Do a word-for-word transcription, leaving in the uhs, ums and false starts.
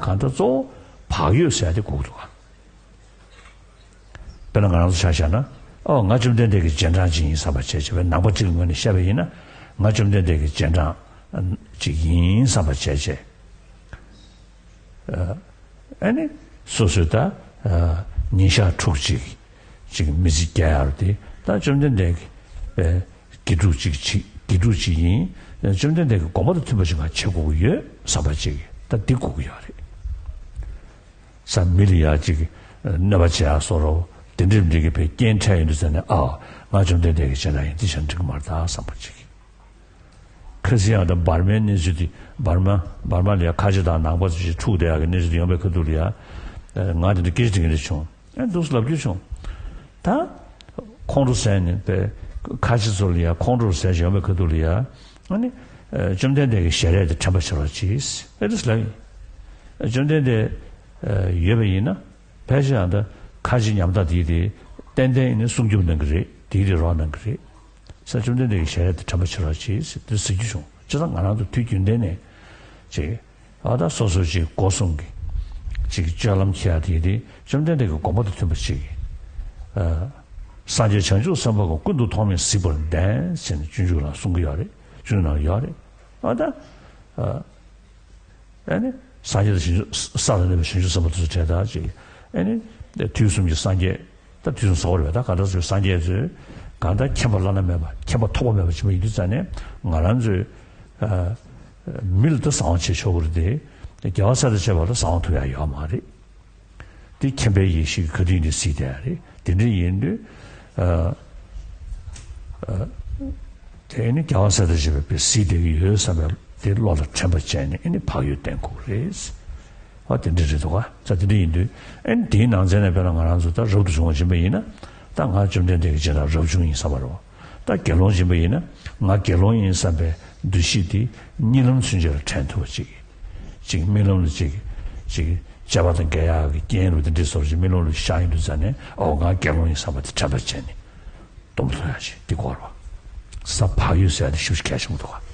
གང་ལྟར་གཙོ་བོ་བག་ཡོད་ཟེར་ཡ་དེ་དགོས་ཀྱི་འདུག་ག། དཔེར་ན་ང་རང་ཚོ་ཆ་བཞག་ན། ཨོ་ང་བཅོམ་ལྡན་འདས་ཀྱི་རྗེས་འབྲང་ཅིག་ཡིན་བསམ་པ་བྱས་བྱས་པའི་ནང་པ་གཅིག་གི་ངོས་ནས་བཤད་པ་ཡིན་ན། ང་བཅོམ་ལྡན་འདས་ཀྱི་རྗེས་འབྲང་ཅིག་ཡིན་བསམ་པ་བྱས་བྱས། ཨ་ནི་སོ་སོས་ད་ཉིན་ཞག་ཕྲུགས་གཅིག་ཅིག་མི་ཚེ་སྐྱེལ་ཡག་དེ་ད་བཅོམ་ལྡན་འདས་ཀྱི་དགེ་ཕྲུག་ཅིག་ཅིག་དགེ་ཕྲུག་ཅིག་ཡིན། བཅོམ་ལྡན་འདས་ཀྱི་དགོངས་པ་དང་མཐུན་པ་ཅིག་ང་བྱེད་དགོས་ཀྱི་ཡོད་བསམ་པ་ཅིག་ད་འདི་དགོས་ཀྱི་ཡོད་རེད། ས་མི་ལ་ཡ་ཅིག་གནོད་པ་བྱེད་ཡག་བཟོ་འདྲ་དེ་འདྲ་འདྲ་གི་བའི་རྐྱེན་འཕྲད་ཡོང་དུས་ཙ་ནས། ཨ་ང་བཅོམ་ལྡན་འདས་ཀྱི་རྗེས་འབྲང་ཡིན། འདི་བྱས་ན་འགྲིག་གི་མ་རེད་ད་བསམ་པ་ཅིག་ཁ་སང་ཡང་ད་འབར་མའི་གནས་ཚུལ་དེ། འབར་མ་འབར་མ་ལ་ཡ་ཁ་ཆེ་དང་ནང་པ་ཚོ་ཞིག་འཁྲུག་བསྡད་ཡག་གི་གནས་ཚུལ་དེ་ཡོང་བའི་ཁ་ཐུག་ལ་ཡ། ང་དེ་འདྲ་སྐད་ཆ་དྲི་མཁན་དེ་བྱུང་། ཨེ་འདུག་སེ་ལབ་རྒྱུ་བྱུང་། ད་ཁོང་ཁྲོ་ཟ་ནས་པའི་ཁ་ཆེ་ཚོ་ལ་ཡ་ཁོང་ཁྲོ་ཟ་བཞིན་ཡོང་བའི་ཁ་ཐུག་ལ་ཡ། ཨ་ནི་བཅོམ་ལྡན་འདས་ཀྱི་ཞལ་རས་དེ་དྲན་པར་བྱེད་རོགས་གྱིས། ཨེ་འདུག་སེ་ལབ་ཡིན། བཅོམ་ལྡན་འདས་ཡོད་པ་ཡིན་ན། ཕལ་ཆེར་ཡང་ད་ཁ་ཆེ་ཉམ་ཐག་དེའི་དེ་ཏན་ཏན་ཡིན་ན་སྲུང་སྐྱོབ་གནང་གི་རེད། དེའི་དེ་རོགས་གནང་གི་རེད། ས་བཅོམ་ལྡན་འདས་ཀྱི་ཞལ་རས་དེ་དྲན་པར་བྱེད་རོགས་གྱིས་དེ་ཟེར་རྒྱུ་བྱུང་། བྱས་ཙང་ང་རང་ཚོ་དུས་རྒྱུན་ལྡན་ནས་ཅིག་ཨ་ད་སོ་སོ་ཅིག་སྒོ་སྲུང་གི་ཅིག་སྤྱོད་ལམ་འཁྱེར་ཡ་དེ་དེ་བཅོམ་ལྡན་འདས་ཀྱི་དགོངས་པ་དང་མཐུན་པ་ཅིག་ཨ་སངས་རྒྱས་བྱང་ཆུབ་སེམས་དཔའ་ཀུན་ཏུ་ཐོགས་མེད་གཟིགས་པར་ལྡན་ཟེར་ནས་སྤྱོད་འཇུག་ལ་གསུང་གི་ཡོད་རེད། སྤྱོད་འཇུག་ནང་ལ་ཡོད་རེད། ཨ་ད་ཨ། ཨ་ནི་སངས་རྒྱས་དང་བྱང་ཆུབ། ས་ལ་གནས་པའི་བྱང་ཆུབ་སེམས་དཔའ་དེ་ཚོ་གྲས་དག་ཅིག་ཨ་ནི་དུས་གསུམ་གྱི་སངས་རྒྱས། ད་དུས་གསུམ་ཟེར་བ་རེད་པས། ད་གང་ལྟར་ཚོའི་སངས་རྒྱས་ཚོས་གང་ལྟར་མཁྱེན་པ་བླ་ན་མེད་པ། མཁྱེན་པ་ཐོགས་པ་མེད་པ་བྱུང་བ་ཡིན་དུས་ཙ་ནས། ང་རང་ཚོས་ཨ་མི་ལ་ད་བཟང་བ་བྱེད་ཆོག་གི་རེད་དེ། རྒྱལ་བ་སྲས་དང་བཅས་པ་ལ་བཟང་བ་ཐོབ་ཡ་ཡོད་མ་རེད། དེ་མཁྱེན་པའི་ཡེ་ཤེས་ཀྱིས་ག་དུས་ཡིན་དུས་གཟིགས་བསྡད་ཡ་རེད། དེ་འདྲ་ཡིན་དུས་ཨ་ཨ་དེ་ནི་རྒྱལ་བ་སྲས་དང་བཅས་པས་གཟིགས་བསྡད་ཀྱི་ཡོད་བསམ་པའི་དེ་བློ་ལ་དྲན་པ་བྱས་ནས། ཨ་ནི་བག་ཡོད་བསྟེན་དགོས་རེད། ཨ་དེ་འདྲ་རེད་འདུག་ག། ད་དེ་འདྲ་ཡིན་དུས་ཨ་ནི་དེའི་ནང་ཚན་ནས་དཔེར་ན་ང་རང་ཚོ་ད་རབ་ཏུ་བྱུང་བ་ཡིན་པ་ཡིན་ན། ད་ང་བཅོམ་ལྡན་འདས་ཀྱི་རྗེས་འབྲང་རབ་བྱུང་ཡིན་བསམ་པ་རེད་པ། ད་དགེ་སློང་ཡིན་པ་ཡིན་ན། ང་དགེ་སློང་ཡིན་བསམ་པའི་འདུ་ཤེས་དེ་རྨི་ལམ་ཚུན་ཆད་ལ་དྲན་ཐུབ་པ་ཅིག་ཅིག་རྨི་ལམ་ལ་ཅིག་ཅིག་སྤྱད་པ་དང་འགལ་ཡག་གི་རྐྱེན་རུ་དེ་འདྲའི་བཟོ་འདྲ་ཅིག་རྨི་ལམ་ལ་ཤར་ཡོང་དུས་ཙ་ནས། ཨོ་ང་དགེ་སློང་ཡིན་བསམ་པ་དེ་དྲན་པ་བྱས་ནས་སྡོམ་པ་ལྷོད་ཡག་ཅིག་དེ་དགོས་རེད་པ། ས་བག་ཡོད་ཟེར་ཡག་དེ་ཞེ་པོ་ཅིག་གལ་ཆེན་པོ་འདུག་ག།